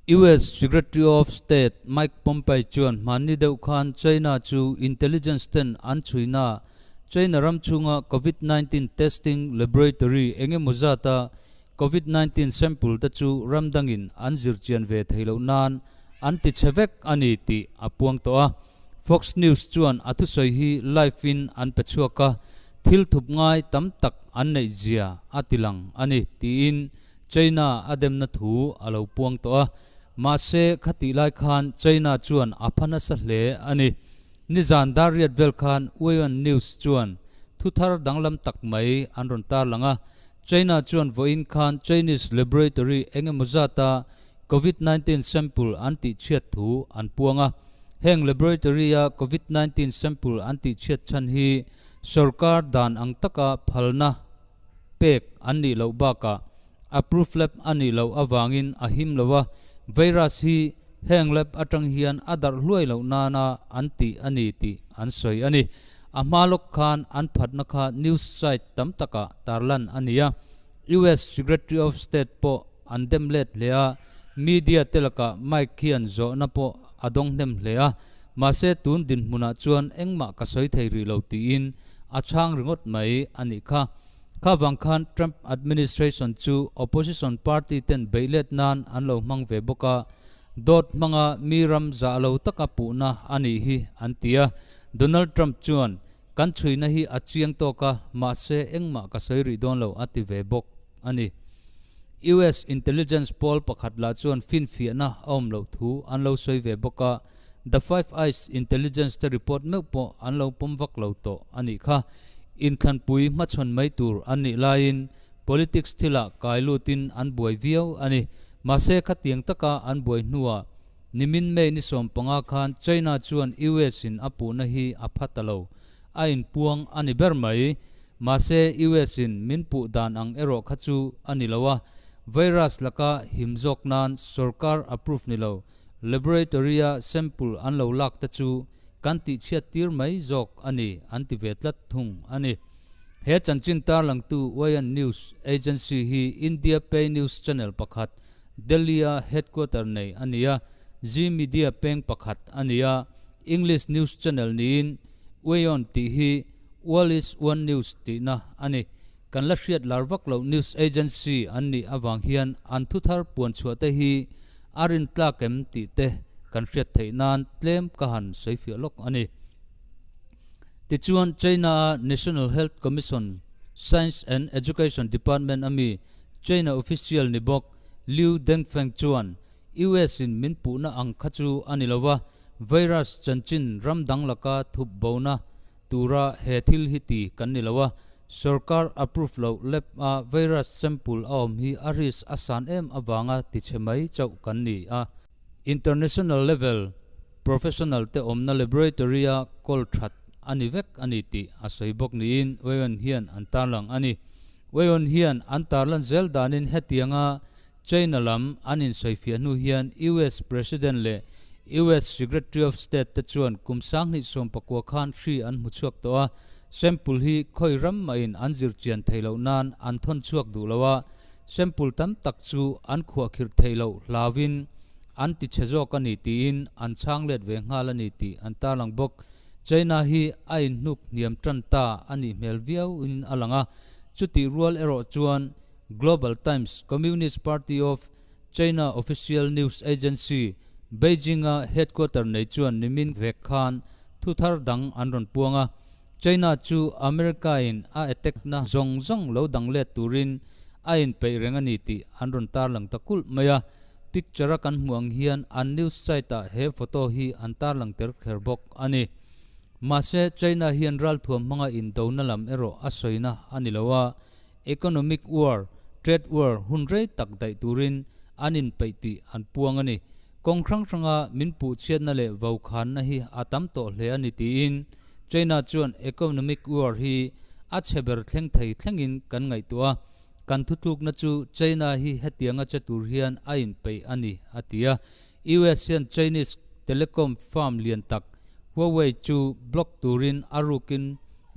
US Secretary of State Mike Pompeo chuan hmanni deuh khan China chu intelligence ten an chhuina China ram chhunga Covid 19 testing laboratory eng emaw zata Covid 19 sample te chu ram dangin an zirchian ve thei loh nan an ti chhe vek a ni tih a puang tawh a. Fox News chuan a thusawi hi live in an pe chhuak a, thil thup ngai tam tak an neih zia a ti lang a ni tiin China a demna thu a lo puang tawh a. Mahse khatih lai khan China chuan a pha nasa hle a ni. Nizan dar riat vel khan Weiyuan News chuan thu thar danglam tak mai an rawn tarlang a. China chuan vawiin khan Chinese laboratory eng emaw zata Covid 19 sample an tih chhiat thu an puang a. Heng laboratory a Covid 19 sample an tih chhiat chhan hi sorkar dan ang taka phalna pek an nih loh bakah approved lab a nih loh avangin a him lo a, virus hi heng lab atang hian a darh hluai loh nana an tih a ni tih an sawi a ni. A hma lawk khan an phatna kha news site tam takah tarlan a ni a, US Secretary of State pawh an dem let hle a, media te lakah Mike hian zawhna pawh a dawng hnem hle a, mahse tun dinhmunah chuan engmah ka sawi thei rih lo tiin a chhang ringawt mai a nih kha. Kha vang khan Trump administration chu opposition party ten beih let nan an lo hmang ve bawk a, dawt hmanga mi ram zah lo taka puhna a nih hi an ti a. Donald Trump chuan, Kan chhuina hi a chiang tawk a, mahse engmah ka sawi rih dawn lo a ti ve bawk a ni. US intelligence pawl pakhat lah chuan finfiahna a awm loh thu an lo sawi ve bawk a, The Five Eyes intelligence te report meuh pawh an lo pawm vak lo tawh a nih kha. Inthlanpui hmachhawn mai tur an nih laiin politics thilah kai lutin an buai viau a ni. Mahse khatiang taka an buai hnuah Nimin May ni 15 khan China chuan US in a puhna hi a pha ta lo. A inpuang a ni ber mai. Mahse US in min puh dan ang erawh kha chu a ni lo a, virus laka him zawk nan sorkar approve ni lo laboratory a sample an lo lak te chu kan tihchhiat tir mai zawk a ni an ti ve tlat thung a ni. He chanchin tarlangtu Wayan News Agency hi India Pay News channel pakhat Delhi-a headquarter nei a ni a, Zee Media peng pakhat a ni a, English news channel niin Wayon tih hi World is One News tihna a ni. Kan la hriat lar vak loh news agency an nih avang hian an thuthar puan chhuah te hi a rintlak em tih te kan hriat theih nan tlem ka han sawifiah lawk a ni. Tichuan China-a National Health Commission Science and Education Department ami China official ni bawk Liu Dengfeng chuan US in min puhna ang kha chu a ni lo a, virus chanchin ram dang laka thup bona tura he thil hi ti kan ni lo a, sorkar approve loh lab a virus sample a awm hi a risk a san em avanga ti chhe mai chauh kan ni a. International level professional te awmna laboratory a kawl that a ni vek a ni tih a sawi bawk niin Weyon hian an tarlang a ni. Weyon hian an tarlan zel danin hetianga China lam an insawifiah hnu hian US President leh US Secretary of State te chuan kum 2019 khan hri an hmu chhuak tawh a, sample hi khawi ram mahin an zir chian theih loh nan an thawn chhuak duh lo a, sample tam tak chu an khuahkhirh theih loh hlauin an ti chhe zawk a ni tiin an chhang let ve nghal a ni tih an tarlang bawk. China hi a inhnuk hniam tan ta a nih hmel viau in a lang a, chutih rual erawh chuan Global Times, Communist Party of China official news agency, Beijing-a headquarter nei chuan nimin vek khan thuthar dang an rawn puang a, China chu America-in a attack na zawng zawng lo dang let turin a inpeih reng a ni tih an rawn tarlang ta kulh mai a. Picture a kan hmuh ang hian an news site ah he photo hi an tarlang ter kher bawk a ni. Mahse China hian ralthuam hmanga indona lam erawh a sawina a ni lo a, economic war, trade war hun rei tak daih turin an inpeih tih an puang a ni. Kawng hrang hranga min puh chhiatna leh vokhanna hi a tam tawh hle a ni tiin China chuan economic war hi a chhe ber thleng thei thlengin kan ngaihtuah a. Kan thutlukna chu China hi hetianga che tur hian a inpeih a ni, a ti a. US hian Chinese telecom firm lian tak Huawei chu block turin a rukin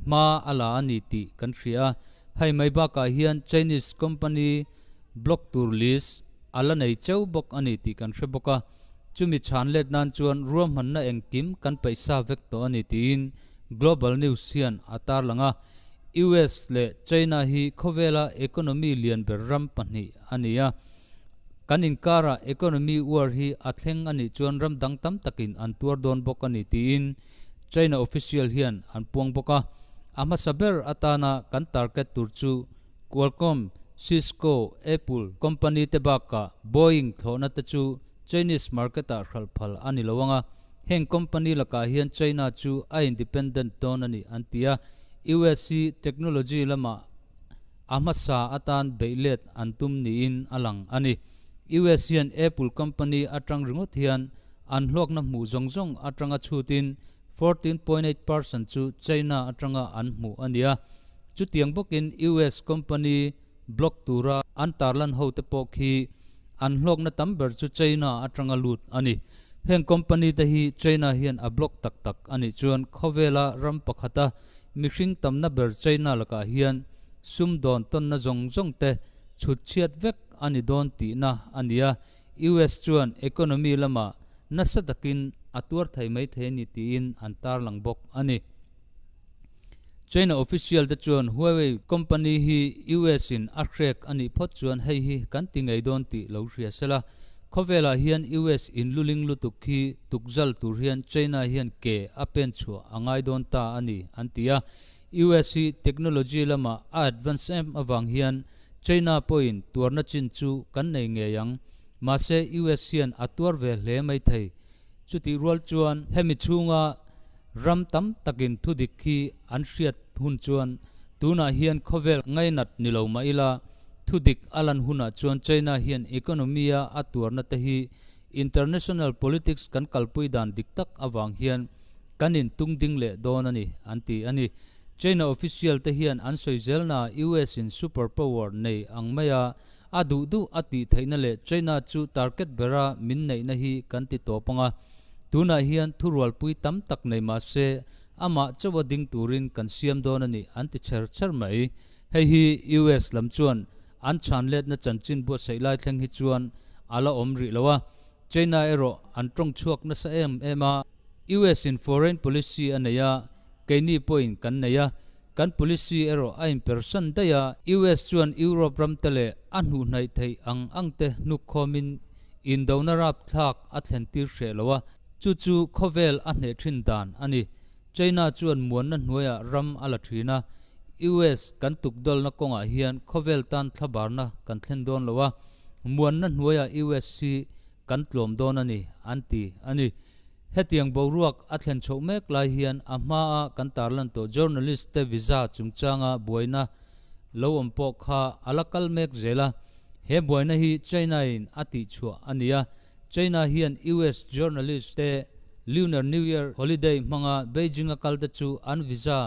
hma a la a ni tih kan hria a. Hei mai bakah hian Chinese company block tur list a la nei cheu bawk a ni tih kan hre bawk a, chumi chhan let nan chuan ruahmanna engkim kan peih sa vek tawh a ni tiin Global News hian a tarlang a. US leh China hi khawvela economy lian ber ram pahnih a ni a, kan inkarah economy war hi a thleng a nih chuan ram dang tam takin an tuar dawn bawk a ni tiin China official hian an puang bawk a. A hmasa ber atana kan target tur chu Qualcomm, Cisco, Apple company te bakah Boeing thlawhna te chu Chinese market ah hralh phal a ni lo ang a, heng company lakah hian China chu a independent dawn a ni an ti a, US hi technology lamah a hmasa atan beih let an tum niin a lang a ni. US hian Apple company atang ringawt hian an hlawkna hmuh zawng zawng atanga chhutin 14.8% chu China atanga an hmuh a ni a. Chutiang bawkin US company block tura an tarlan hote pawh khi an hlawkna tam ber chu China atanga lut a ni. Heng company te hi China hian a block tak tak a nih chuan khawvela ram pakhata mihring tamna ber China lakah hian sumdawn tawnna zawng zawng te chhut chhiat vek a ni dawn tihna a ni a. US chuan economy lamah nasa takin a tuar thei mai thei a ni tiin an tarlang bawk a ni. China official te chuan Huawei company hi US in a hrek a nih phawt chuan hei hi kan ti ngei dawn tih lo hria sela. Khawvelah hian US in luling lutuk hi tukzal tur hian China hian ke a pen chhuah a ngai dawn ta a ni an ti a. US hi technology lamah a advance em avang hian China pawhin tuarna chin chu kan nei ngei ang. Mahse US hian a tuar ve hle mai thei. Chutih rual chuan hemi chhunga ram tam takin thudik khi an hriat hun chuan tunah hian khawvel ngainat ni lo mah ila, thudik a lan hunah chuan China hian economy-a a tuarna te hi international politics kan kalpui dan dik tak avang hian kan intung ding leh dawn a ni, an ti a ni. China official te hian an sawi zelna US in super power nei ang maia A duh duh a tih theihna leh China chu target bera min neihna hi kan ti tawp ang a, tunah hian thurualpui tam tak nei mah se amah chauha ding turin kan siam dawn a ni an ti chher chher mai. Hei hi US lam chuan an chhan letna chanchin buatsaih lai thleng hi chuan a la awm rih lo a, China erawh an tawng chhuak nasa em em a. US in foreign policy a nei a, keini pawhin kan nei a, Kan policy erawh a inpersan daih a, US chuan Europe ram te leh a hnuhhnaih theih ang ang te hnuk khawmin indona rapthlak a thlen tir hreh lo a, chu chu khawvel a hneh thin dan a ni. China chuan muanna hnuaiah ram a la thin a, US kan tukdawlna kawngah hian khawvel tan thlabarna kan thlen dawn lo a, muanna hnuaiah US hi kan tlawm dawn a ni, an ti a ni. Hetiang boruak a thlen chhoh mek lai hian a hmaa kan tarlan tawh journalist te visa chungchanga buaina lo awm pawh kha a la kal mek zel a. He buaina hi China in a tihchhuah a ni a. China hian US journalist te Lunar New Year holiday hmanga Beijing a kal te chu an visa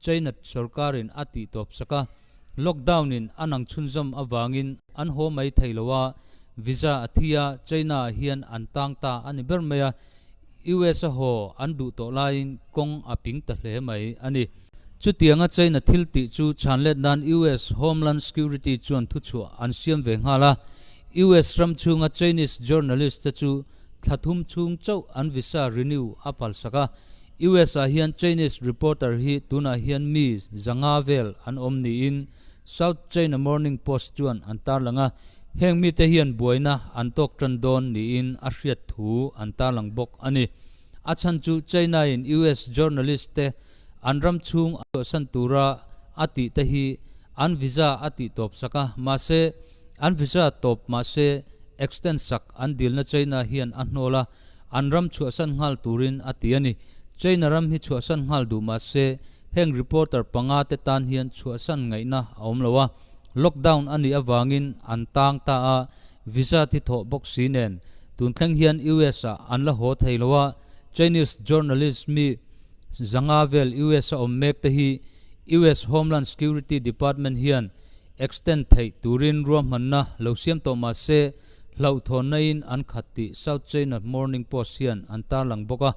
China sorkarin a tihtawp sak a. Lockdown in a nang chhunzawm avangin an haw mai thei lo a, visa a thi a, China ah hian an tang ta a ni ber mai a, US a haw an duh tawh laiin kawng a ping ta hle mai a ni. Chutianga China thil tih chu chhanlet nan US Homeland Security chuan thuchhuah an siam ve nghal a, US ram chhunga Chinese journalist te chu thla thum chhung chauh an visa renew a palsak a, US ah hian Chinese reporter hi tunah hian mi zanga vel an awm niin South China Morning Post chuan an tarlang a, heng mite hian buaina an tawk tan dawn niin a hriat thu an tarlang bawk a ni. A chhan chu China in US journalist te an ram chhung a chhuahsan tura a tih te hi an visa a tih tawp sak a, mahse an visa tawp mahse extend sak an dilna China hian a hnawl a, An ram chhuahsan nghal turin a ti a ni. China ram hi chhuahsan nghal duh mah se, heng reporter panga te tan hian chhuahsan ngaihna a awm lo a. Lockdown a nih avangin an tang ta a, visa thi thawh bawk si nen. Tun thleng hian US ah an la haw thei lo a, Chinese journalist mi zanga vel US a awm mek te hi US Homeland Security Department hian extend theih turin ruahmanna lo siam tawh mah se, Hlauhthawnnain an khat tih South China Morning Post hian an tarlang bawk a.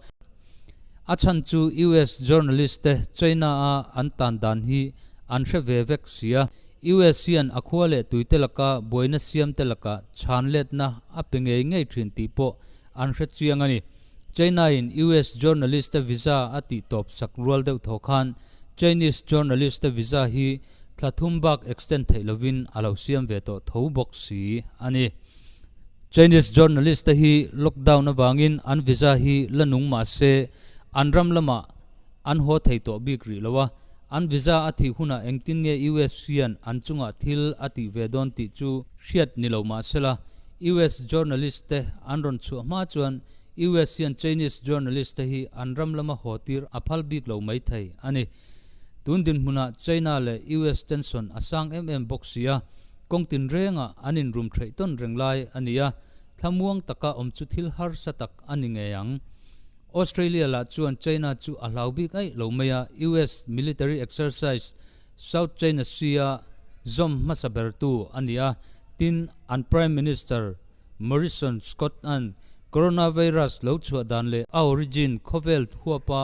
A chhan chu US journalist te China-a an tan dan hi an hre ve vek si a. US hian a khua leh tuite laka buaina siamte laka chhan letna a pe ngei ngei thin tih pawh an hre chiang a ni. China-in US journalist-te visa a tih tawp sak rual deuh thaw khan Chinese journalist-te visa hi thla thum bak extend theih lovin a lo siam ve tawh tho bawk si a ni. Chinese journalist-te hi lockdown avangin an visa hi la nung mah se an ram lamah an haw thei tawh bik rih lo a, an visa a thih hunah engtin nge US hian an chungah thil a tih ve dawn tih chu hriat ni lo mah sela, US journalist te an rawn chhuah hma chuan US hian Chinese journalist te hi an ram lama haw tir a phal bik lo mai thei a ni. Tun dinhmunah China leh US tension a sang em em bawk si a, kawng tinrengah an inrum theih tawn reng lai a ni a, thlamuang taka awm chu thil harsa tak a ni ngei ang. Australia lah chuan China chu a hlau bik aih lo mai a, US military exercise South China Sea-a zawm hmasa bertu a ni a, tin an Prime Minister Morrison Scott-a'n coronavirus lo chhuah dan leh a origin khawvel huapa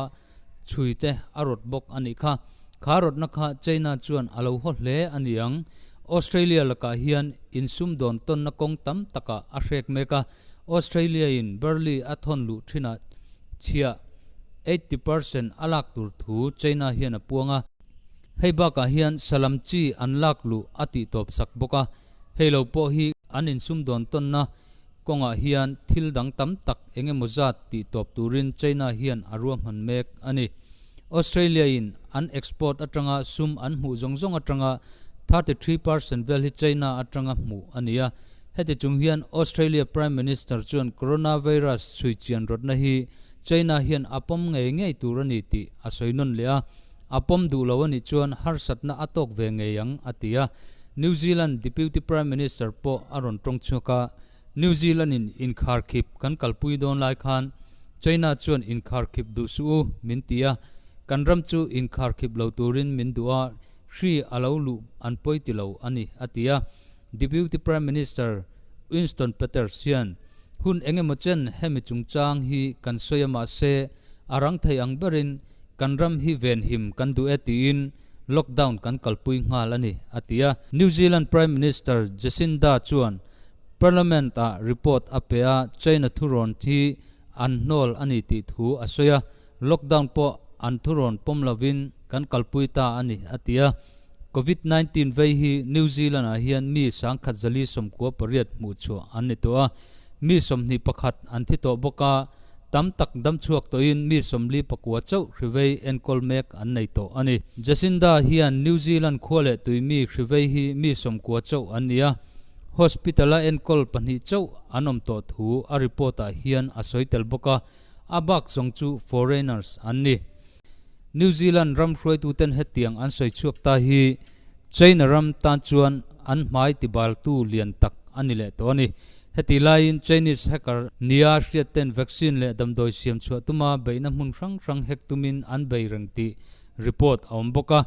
chhui te a rawt bawk a nih kha. Kha rawtna kha China chuan a lo haw hle a ni ang. Australia lakah hian insumdawn tawnna kawng tam takah a hrek mek a, Australia-in Burley a thawn luh thinah chhiah 80% a lak tur thu China hian a puang a. Hei bakah hian salam chi an lak luh a tih tawp sak bawk a, hei lo pawh hi an insumdawn tawnna kawngah hian thil dang tam tak eng emaw zat tih tawp turin China hian a ruahman mek a ni. Australia-in an export atanga sum an hmuh zawng zawng atanga 33% vel hi China atanga hmuh a ni a. Heti chung hian Australia Prime Minister chuan coronavirus chhui chian rawtna hi China hian a pawm ngei ngei tur a ni tih a sawi nawn leh a, a pawm duh lo a nih chuan harsatna a tawk ve ngei ang a ti a. New Zealand Deputy Prime Minister pawh a rawn tawng chhuak a, New Zealand-in inkharkhip kan kalpui dawn lai khan China chuan inkharkhip duh suh u min ti a, kan ram chu inkharkhip lo turin min duh a, hri a lo luh an pawi ti lo a ni a ti a. Deputy Prime Minister Winston Peters hian hun eng emaw chen hemi chungchang hi kan sawi a mahse a rang thei ang berin kan ram hi venhim kan duh e tiin lockdown kan kalpui nghal a ni a ti a. New Zealand Prime Minister Jacinda chuan Parliament ah report a pe a, China thurawn thi an hnawl a ni tih thu a sawi a, lockdown pawh an thurawn pawm lovin kan kalpui ta a ni a ti a. Covid 19 vei hi New Zealand ah hian mi 1198 hmuh chhuah an ni tawh a, mi 21 an thi tawh bawk a, tam tak dam chhuak tawhin mi 49 chauh hri vei enkawl mek an nei tawh a ni. Jacinda hian New Zealand khua leh tui mi hri vei hi mi 90 chauh an ni a, hospital a enkawl pahnih chauh an awm tawh thu a report ah hian a sawi tel bawk a, a bak zawng chu foreigners an ni. New Zealand ram hruaituten hetiang an sawi chhuak ta hi China ram tan chuan an hmai tibaltu lian tak a ni leh tawh a ni. Heti laiin Chinese hacker nia hriatten vaccine leh damdawi siam chhuah tuma beihna hmun hrang hrang hack tumin an bei reng tih report a awm bawk a.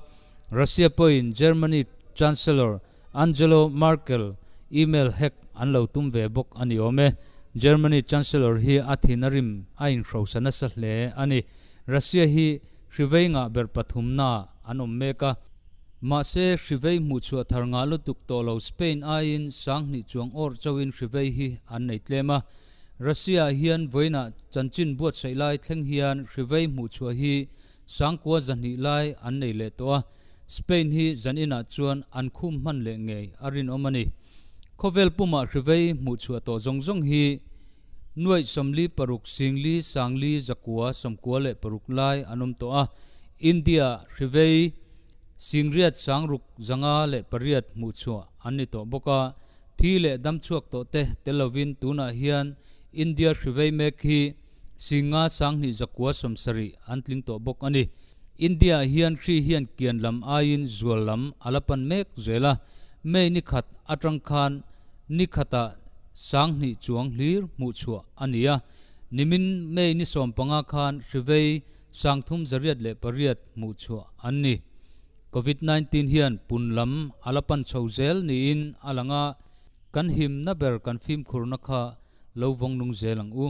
Russia pawhin Germany Chancellor Angelo Merkel email hack an lo tum ve bawk a ni awm e. Germany Chancellor hi a thin a rim a inhrosa nasa hle a ni. Russia hi hrivei ngah ber pathumna an awm mek a. Mahse, hrivei hmuhchhuah thar ngah lutuk tawh lo Spain aiin sanghnih chuang awrh chauhin hrivei hi an nei tlem a. Russia-ah hian vawiinah chanchin buatsaih lai thleng hian hrivei hmuhchhuah hi sangkua zahnih lai an nei leh tawh a. Spain hi zaninah chuan an khum hman leh ngei a rinawm a ni. Khawvel pumah hrivei hmuhchhuah tawh zawng zawng hi Nuaih 46 singli sangli zakua 96 lai an awm tawh a, India hrivei singriat sangruk 508 hmuhchhuah an ni tawh bawk a, thi leh damchhuak tawh te tel lovin tunah hian India hrivei mek hi singa sanghnih zakua 70 an tling tawh bawk a ni. India hian hri hian kian lam aiin zual lam a la pan mek zel a, May ni khat atang khan ni khatah sanghnih chuang hlir hmuh chhuah a ni a, nimin May ni 15 khan hrivei 308 hmuh chhuah an ni. Covid 19 hian pun lam a la pan chho zel niin a lang a, kan himna ber kan fimkhurna kha lo vawng nung zel ang u.